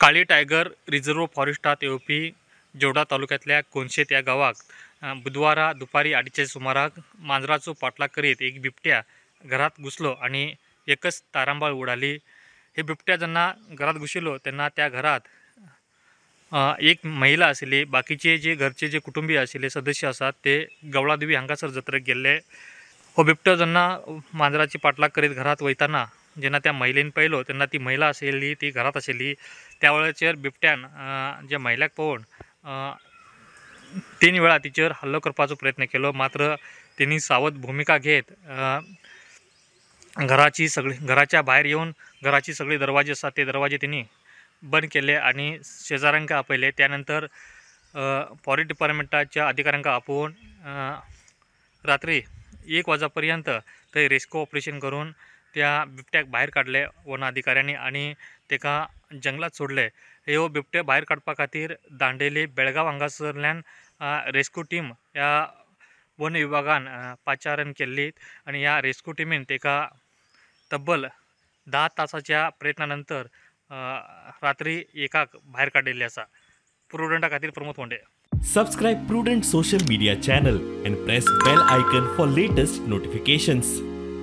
काळी tiger reserve फॉरेस्टात येवपी जोडा तालुक्यांतल्या कोनशेत ह्या गांवाक बुधवारा दुपारी 2:30 सुमाराक मांजराचो पाटलाग करीत एक बिबट्या घरात घुसलो आनी एकच तारांबळ उडाली। हे बिबट्या जेन्ना घरात घुशिल्लो तेन्ना त्या घरात एक महिला आशिल्ली, बाकीचे जे घरचे जे कुटुंबीय आशिल्ले सदस्य आसात ते गवळादेवी हांगासर जत्रेक गेल्ले। हो बिबटो जेन्ना मांजराची पाटलाग करीत घरात वयताना जेन्ना त्या महिलेन पळयलो तेन्ना ती महिला आशिल्ली ती घरात आशिल्ली। त्या वेळाचेर बिबट्यान जे महिलाक पळोवन 3 वेळा तिचेर हल्लो करपाचो प्रयत्न केलो, मात्र तेणी सावध भुमिका घेत घराची सगळी घराच्या भायर येवन घराची सगळी दरवाजे आसात ते दरवाजे तेणी बंद केले आनी शेजाऱ्यांक आपयले। त्यानंतर फॉरेस्ट डिपार्टमेंटाच्या अधिकाऱ्यांक आपोवन रात्री 1 वाजेपर्यंत थंय रेस्क्यू ऑपरेशन करून त्या बिबट्याक भायर काडले वन अधिकाऱ्यांनी आनी तेका जंगलात सोडले। ह्यो बिबटे भायर काडपा खातीर दांडेली बेळगांव हांगासरल्यान रेस्क्यू टीम ह्या वन विभागान पाचारण केल्ली आनी ह्या रेस्क्यू टिमीन तेका तब्बल 10 तासाच्या प्रयत्नानंतर रात्री 1 भायर काडिल्ले आसा। प्रुडंटा खातीर Pramod Phonde. Subscribe Prudent social media channel and press bell icon for latest notifications.